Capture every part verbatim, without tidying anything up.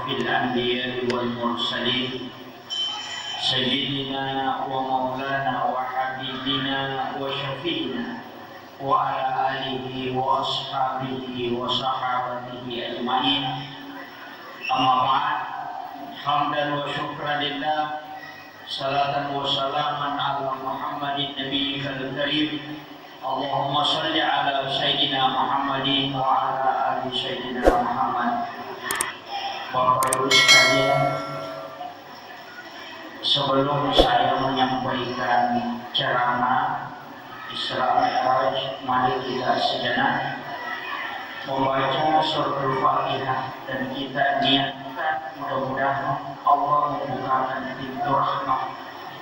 الأنبياء والمرسلين، سيدنا ومولانا وحبيبنا وشفيعنا وعلى آله وأصحابه وصحابته أجمعين. أما بعد، حمدا وشكرا لله، صلاة وسلاما على محمد نبيك الكريم. اللهم صل على سيدنا محمد وعلى آل سيدنا محمد. Bapak Ibu sekalian, sebelum saya menyampaikan ceramah Isra Mi'raj, mari kita sejenak membaca suratul Fatihah dan kita niatkan mudah-mudahan Allah membukakan pintu rahmat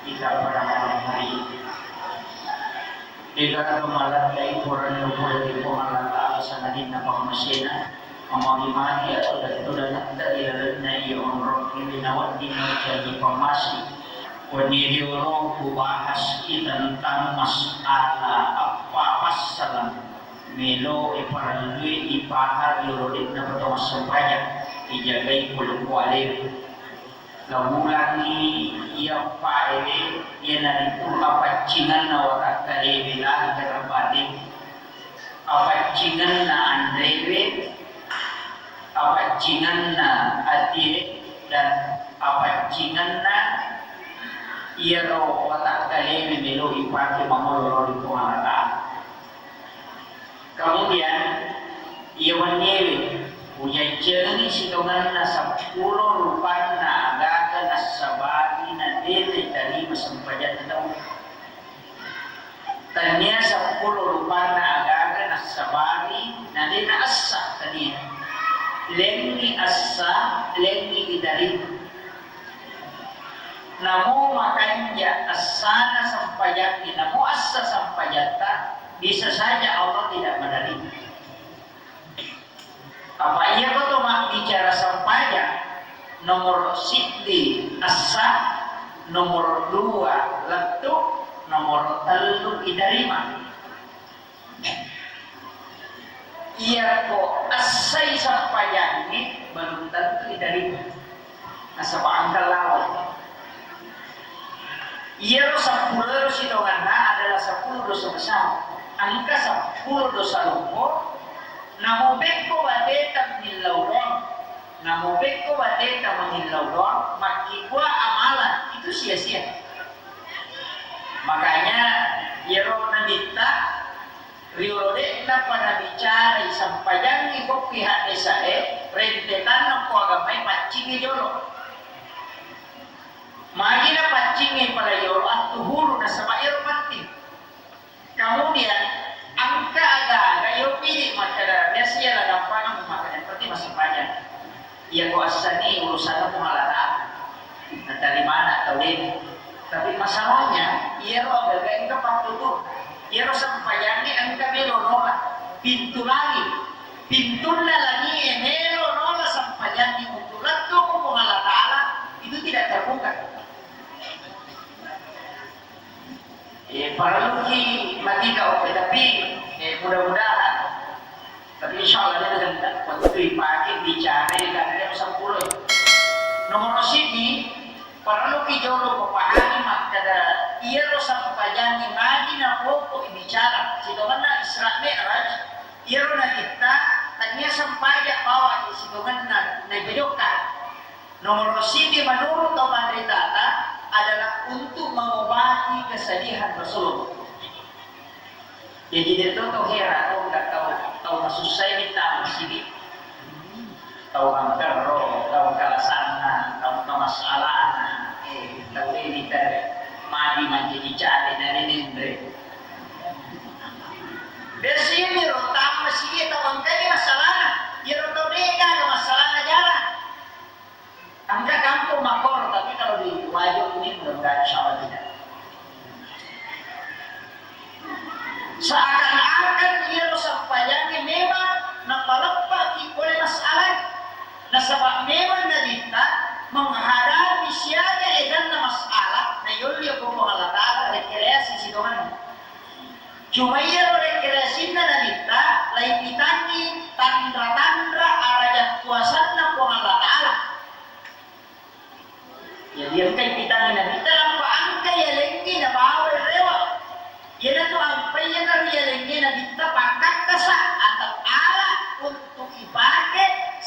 kita pada malam hari ini. Degaga malattai purani upolei Puang Allah Ta'ala sangadinna pammasena, mamagi-magi atau dan tudangetta ilalenna iya onrong ini nawedding najaji pammasi. Wenni riolo kubahas i tentang masalah apa passalang melo e parellui ipaha riolo de'na pato massempajang, ijagai pole kualewe. Laulangi iya paewe, iyanaritu apaccingenna watakkalewe lahir batin, apaccingenna anrewe, apaccingenna atie, dan apaccingenna iyaro watakkalewe melo ipake mangolo lao ri Puang Allah Ta'ala. Kemudian, iya wenniewe, ujanjiangengngi sitongenna seppulo rupanna agaga nassabari nadena itarima sempajanna tau. Tennia seppulo rupanna agaga nassabari nadena essa tania. Lengngi essa, lengngi itarima. Namo makanja essana sempajangnge, namo essa sempajatta, bisa saja Allah tidak menerima. Apa iyako to mabbicara sempajang, nomor siddi essa, nomor dua lettu, nomor tellu itarima. Iyako essai sempajangnge belum tentu itarima. Nasaba engka lawang. Iyaro seppulo ero sitongenna adalah seppulo dosa besar. Engka seppulo dosa lompo, namo pekko bateta mengillau doang. Namo pekko bateta mengillau doang, makkibua amalan itu sia-sia. Makanya iyaro nabitta Riolo de'napa nabicarai sempajangngi ko pihak desae, rentetanna ko agamai paccingngi jolo. Magi napaccingngi pada yolo attuhuru nasaba ero penting. Kemudian engka aga-aga yo pidi makkeda biasa iya la gampang makkeda yang penting massempajang. Iyako essani urusanna Puang Allah Ta'ala. Natarimana tau de. Tapi masalahnya, iyaro agaga engka pattutu. Iyaro sempajangnge engka melo nola. Pintu langit. Pintunna langie melo nola sempajangnge untuk lettu ko Puang Allah Ta'ala, itu tidak terbuka. Eh, parelluki matika, oke, tapi, eh, mudah-mudahan. Tapi insya Allah dia dengan waktu dipakai bicara di kaki seppulo. Nomor siji, parelluki jolo papahami makkeda iyaro sempajangnge magi na pokok bicara. Sitongenna Isra Mi'raj, iyaro nabitta tania sempaja bawa sitongenna naipejokka. Nomor siji menurut tau panritata adalah untuk mengobati kesedihan Rasulullah. Jadi, de to tau hera, tau nggak tau, tau masussai minta masigi. Tau angkerro, tau kalasanna, tau kamasalana, eh, tau ini tare, magi mancaji cale dan ini andre. Biasanya ro tau masigi tau angkanya masalana, iyaro tau deka masalana jalan. Engka kampung makkoro, tapi kalau di Wajo ini mudah-mudahan insya Allah tidak. Seakan-akan iyaro sempajangnge memang napaleppaki pole masalah. Nasaba memang nabitta menghadapi siaga eganna masalah, na yolli ko Puang Allah Ta'ala rekreasi sitongenna. Cuma iyaro rekreasinna nabitta, laipitangngi tanra-tanra arajang kuasanna Puang Allah Ta'ala.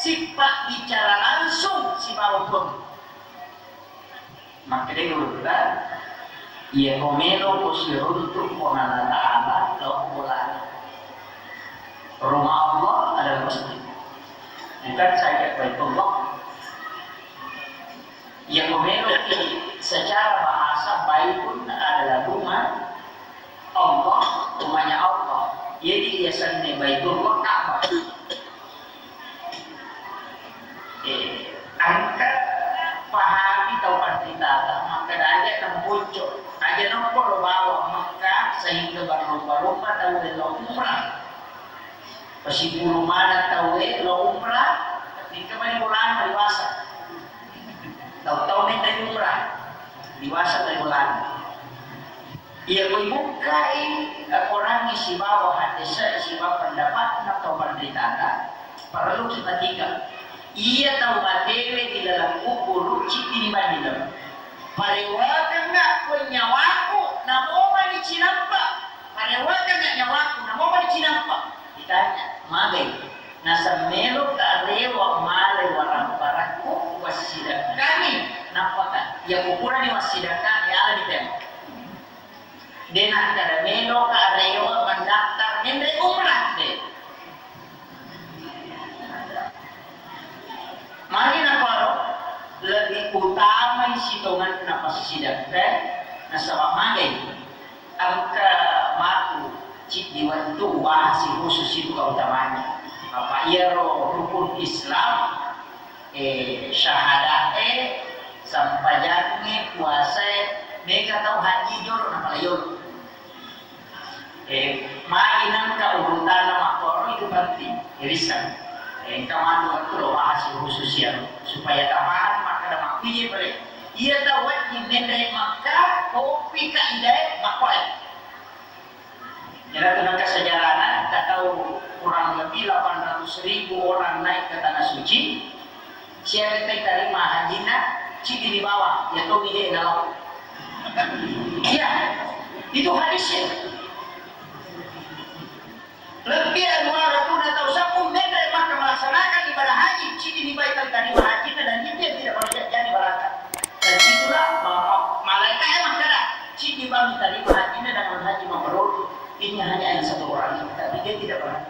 sipabbicara langsung sibawa Puang. Makkedai gurutta, iyako meloko siruntu Puang Allah Ta'ala, lao bolana. Rumah Allah adalah masjid. Bukan saja Baitullah. Iyako meloki secara bahasa, baitun adalah rumah Allah, rumahnya Allah. Jadi yasenna Baitullah, Ka'bah. Eh, engka pahami tau panritata, makkeda aja nang bocco, aja nokko lo bawang Mekka sehingga berlomba-lomba tau lo umrah. Pasipulung maneng tau lo umrah, tapi engka mani bolana liwasa. Tau-tau menre umrah, liwasa mani bolana. Iyako ibukkai Akorangnge sibawa haddese'e sibawa pendapatna tau panritata, parelluki patikeng. Iya tau matewe ri laleng kuburu ciddini bandinna. Parewakengnga ko nyawaku, namomani cinampa. Parewakengnga nyawaku, namomani cinampa. Ditanya, magai? Naseng, meloka rewa malai warabbarakku, wassidekkani, nappaka. Iya kukurani wassidekkani, alani temo. De nakkeda meloka rewa mendaftar menre umrah, de. Magi naparo lebih utamai sitongenna passidekkae, nasaba magai engka matu ciddi wettu bahasi khusus itu keutamanya. Apa iyaro rukun Islam, eh, syahada'e, sampajangnge, puasae, mega tau haji jolo napala yolo. Eh, magi nengka urutanna makkoro itu penting, irisseng. Eh, engka matu wettu lo bahasi khusus ya, supaya tapaham makkeda makkuije pale. Iya tau wajib menre Makkah, kopi kaidae makkoe. Iyana tu nengka sejarahna, engka tau kurang lebih delapan ratus ribu orang naik ke Tanah Suci, siaga taitarima hajinna, ciddi ni bawang, iya tomi de nalao. Iya, itu hadisnya. Lebih dua ratus tau sampung menre Makkah melaksanakan ibadah haji, ciddi ni bawang taitarima hajinna, dan itu yang tidak boleh jadi barangkat. Dan itulah ma-, ma-, malaikat yang makkeda, ciddi bawang taitarima hajinna dengan haji mabrur. Ini hanya yang satu orang ini, tapi dia tidak pernah.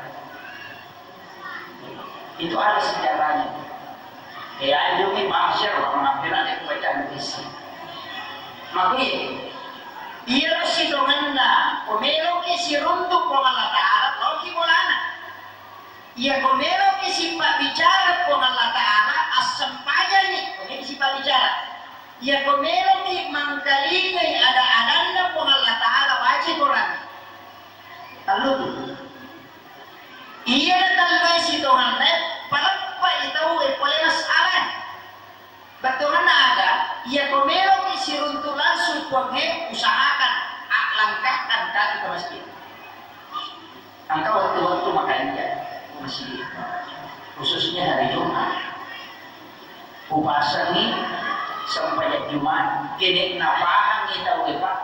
Itu ada sejarahnya. Ya, itu ni mahsyar, orang mengambil ada kebaca hadis. Makanya, iya sitongenna, ko meloki siruntu Puang Allah Ta'ala, laoki bolana. Iya ko meloki sipabbicara Puang Allah Ta'ala, assempajani, ko meloki sipabbicara. Iya ko meloki mangkalingai ada-adanna Puang Allah Ta'ala, wajib orang. Tellu tu. Iya na tellue sitongenna paleppai tauwe pole masala. Bettuanna aga, iya ko meloki siruntu langsung Puangnge, usahakan, a, langkahkan kaki ke masjid. Engka wettu-wettu makanja masjid, khususnya hari Jumat. Upasengi sempajang Jumat, kene napahangi tau e, Pak.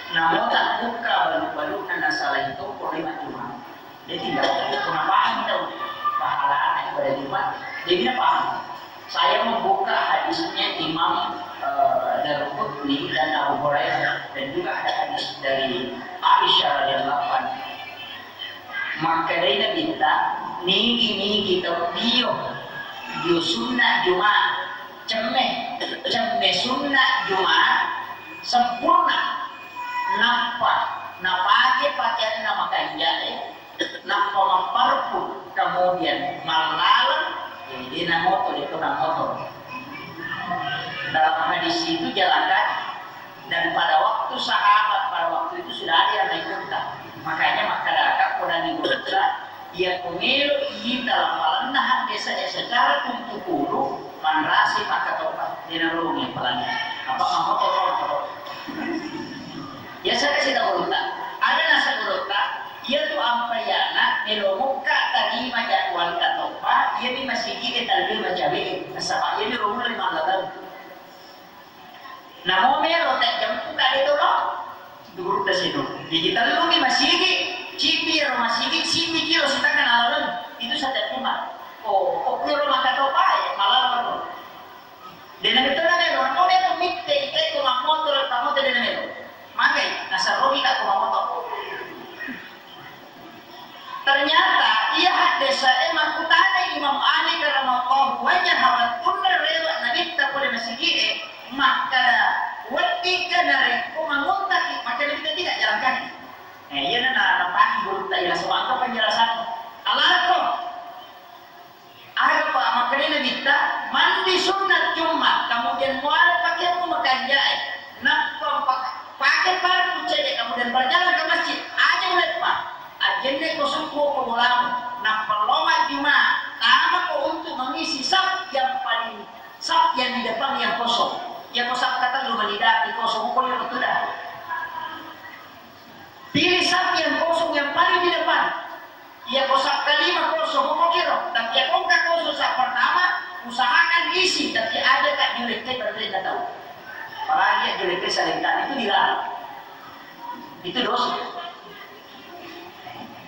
Namo tabbukka balu-baluna nasala itu ko lima Jumat. Dia tidak, ko napahang tau pahalana ibadah Jumat, dia tidak paham. Saya membuka hadisnya Imam, eh, Daruqutni dan Abu Hurairah, dan juga ada hadis dari Aisyah radhiyallahu anha. Makkedai Nabitta, nigi-nigi tau dio, dio sunna Juma, cemme, cemme sunna Juma sempurna, nappa napake pakeanna makanja'e, nappa mapparfum, kemudian mallaleng, jadi dia namoto, dia pernah moto. Dalam hadis itu jelaskan, dan pada waktu sahabat pada waktu itu sudah ada yang naik unta. Makanya makkadaka ko dani gurutta, iya ko melo ita lapalanna haddesa secara tuntu kulu, manrasi pakkatoppa, dena rurung yang palanna. Apa mamoto to? Ya saya kasih tahu gurutta. Ada nasa gurutta, iya tu ampa iyana melo mukka tarima jadwal katoppa, iya mi masigi e talbe macawe, nasaba iya mi rurung lima laleng. Namo melo tajjempu kade tolo, gurutta sino. Jadi tellumi masigi, cibbi ero masigi, sibbi kilo setengah nalaleng, itu setiap Jumat. Oh, okkoro Hawattunna rewe' Nabitta pole masigi'e, makkada, "Weddikka narekko manguttaki, makkada kita tidak jalan kaki." Eh, iyana na, napaki gurutta iya, nasaba engka penjelasan. Alako. Aga pa makkada Nabitta, mandi sunnah Jumat, kemudian muare pakaianmu makanja'e, nappa pa-, pakai parfum cedde, kemudian berjalan ke masjid, aja uleppa. Ajenne ko sukku ko bolamu, nappa lo majjuma, tamako untuk mengisi saf yang paling, saf yang di depan yang kosong. Ya ko saf katellu mani dati kosong, ko ya betul dah. Pilih saf yang kosong yang paling di depan. Ya ko saf kelima kosong, ko kiro. Tapi ya ko engka kosong saf pertama, usahakan isi, tapi aja tak julekkai berarti tau. Apalagi ya julekkai salengkan itu dilarang. Itu dosa.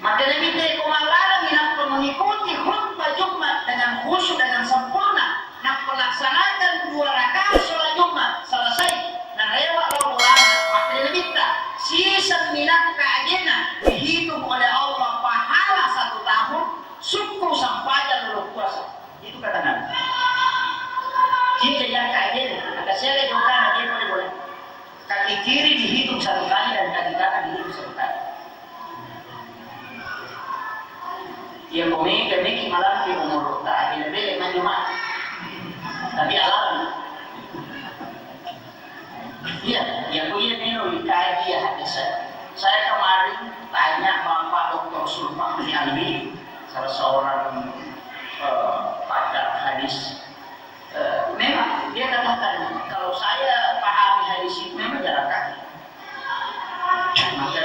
Makanya kita ko malarang minappa mengikuti khutbah Jumat dengan khusyuk, dengan sempurna, nappa laksanakan dua rakaat sholat Jumat, selesai, narewa lao bolana, makanya kita sisa minappa ajena dihitung oleh Allah pahala satu tahun, sukku sampajang lolo puasa. Itu kata Nabi. Jika yang kaget, kata saya jokana dia boleh boleh. Kaki kiri dihitung satu kali dan kaki kanan dihitung satu kali. Iya, ko mega meki malampe umur tak bela-bela maju mak. Tapi alam. Iya, iya, ko iya melo dikaji ya hadis saya. Saya kemarin tanya Bapak Doktor Sulfahmi Alwi, salah seorang eh, pakar hadis. Eh, memang dia katakan, kalau saya pahami hadis itu memang jalan kaki. Maka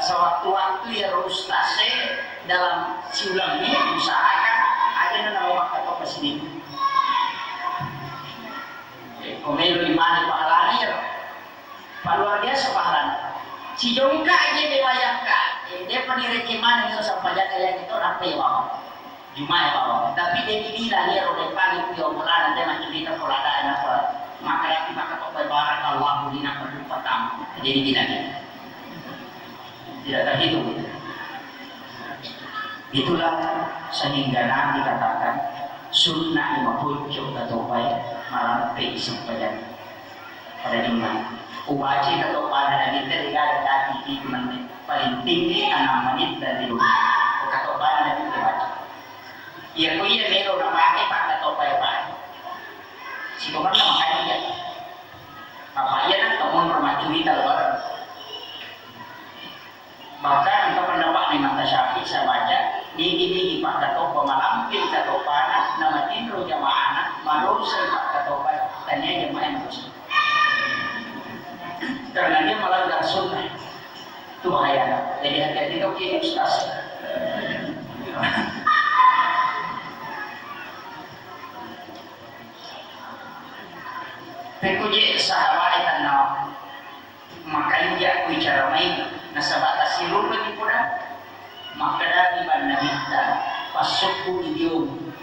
sewaktu-waktu ya ustaz saya dalam siulang ini usahakan aja nana mau makan apa sini. Eh, pemilu di mana pahalanya ya? Pak, luar biasa pahalana. Sijongka aja de wayakka, eh, de penireke mana niro sampajaka yang itu rapi ya bawang. Jumai bawang. Tapi de dibilang ya roda pagi pio mulana de mancurita polada napa. Maka rapi maka topai barakallahu lina perlu pertama. Jadi bilang tidak terhitung. Itulah sehingga Nabi katakan sunnah lima pucuk katopai malampe sempajang. Pada Jumat. Ubaca katopa na Nabitta de gaga dati pitu menit. Paling tinggi enam menit dan tiga menit. Katopa na Nabitta baca. Iya ko iya melo na pake pak katopa ya pak. Sikomanna makanya iya. Apa iya nak kamu rumah curi kalau bareng. Bahkan engka pendapat Imam Syafi'i saya baca, nigi-nigi pakkatobba malampe katobana, namatinro jamaahna, madosai pakkatobba, tania jamaah yang dosa. Karena dia melanggar sunnah. Itu bahaya. Jadi hati-hati kau kiri ustaz. Pekko je sahabat tanau. Makanja kuicara mai nasaba tasirurroni pura. Makkedani banna Nabitta, "Passukku idiong,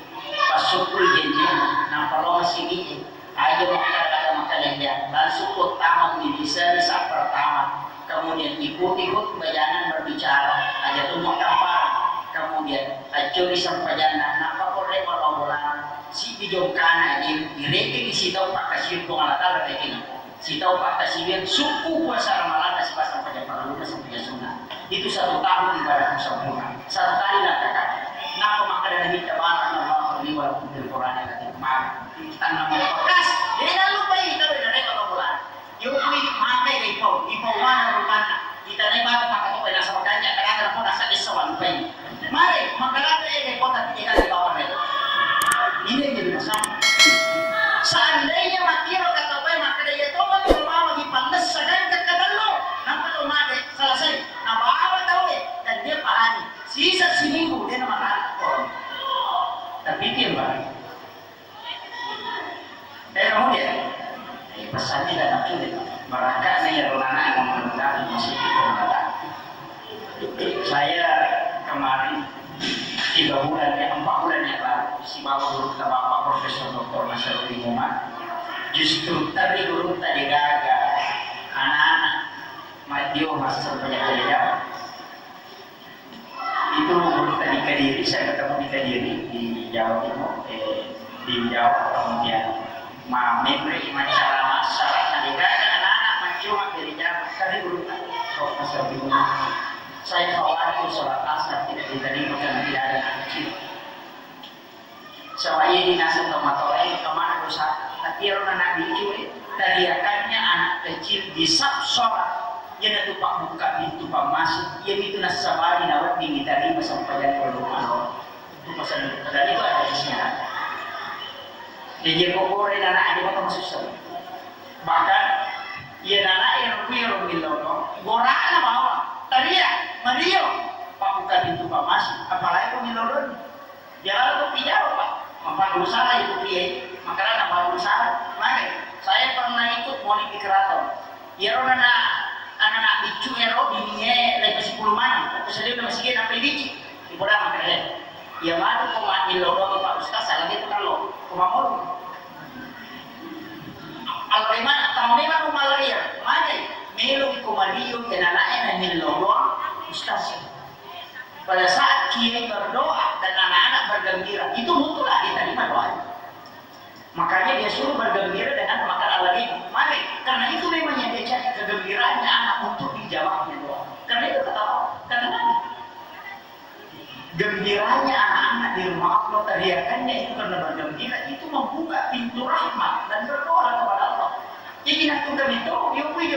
passukku jenne, nappa lo masigi'e. Aja makkada-kada makanja, langsung ko tama milisa di saat pertama. Kemudian ikuti khutbah, jangan berbicara, aja tu makkampara. Kemudian acuri sempajanna, nappa ko rewa lo bolana, sibbi jongkana aja, irekeng sitau pakkasiwiang Puang Allah Taala rekeng." Sitau pakkasiwiang sukku puasa Ramalanna sibawa sampajang parellunna sampajang sunnah. Itu satu tahun ibadah sempurna. Satu kali langkah kaki. Napa makkeda Nabi, "Tabarakallahu li wa lakum fil Qur'anil Azim." Maka tanna membekas. Dena lupai kita beda reka pemula. Yuk, makai ipau, ipau mana rupanna. Itanai bawang makkatobbai nasaba ganja, kadang-kadang pun rasa desa walupai. Mare, makkadatu ede kota tiga kali bawang re. Ini yang jadi masalah. Seandainya makkiro katobbai makkada iya to mani mawang ipannessa kan kekkatallo, nampa to mate, selesai. Nabawa tau e, dan dia pahami. Sisa siminggu dia nama. Tapi dia balik. Eh, kamu dia? Eh, pesannya dan aku dia. Barakatnya ya, Ronana, yang mengenal masih kita mata. Saya kemarin, tiga bulan ya, empat bulan yang lalu, sibawa gurutta Bapak Profesor Doktor Nasaruddin Umar, justru tadi gurutta digaga anak-anak Madio Master banyak kerja. Itu gurutta di Kediri, saya ketemu di Kediri, di Jawa Timur. Eh, Dijawab kemudian, ma memre macara masyarakat, degaga anak-anak maccuma dari jama, kali guru, kau pasal bingung. Saya khawatir sholat asar tidak diterima karena tidak ada anak kecil. Saba iya dinaseng tomatoae, kemana dosa? Tapi ero anak biccu, eh, tariakannya anak kecil di saf sholat. Iyanatu pabbuka pintu pammase, iyamitu nassabari nawedding diterima sempajang kello. Itu pasal itu. Dan itu ada isinya. Jadi, ko gore nana ada maka masussa. Bahkan, iya nana yang kui ro millono, gorana bawa, teriak, mario, pabbuka pintu pammase, apalagi ko millono. Jalan tu pijaro, Pak. Mampang usaha itu kiai, makarana mampang usaha. Maka, saya pernah ikut maulid di keraton. Iyaro nana, anak-anak biccu ero, binie level sepuluh mana, aku sendiri masih dia sampai bicci. Ibu dah makan ya. Iya matu ko main lo doang Pak Ustaz, salah dia kalau ko mamul. Kalau memang, kalau memang rumah larian, maka melo ko mario, ya nana ena millo doang Ustaz. Pada saat kiai berdoa dan anak-anak bergembira, itu mutlak diterima doanya. Makanya dia suruh bergembira dengan makan al-ghaib. Mari, karena itu memang yang dia cari, kegembiraannya anak untuk dijawabnya doa. Karena itu kata Allah, kata Nabi. Gembiranya anak-anak di rumah Allah, teriakannya itu karena bergembira, itu membuka pintu rahmat dan berdoa kepada Allah. Jadi, nak tunda itu, dia punya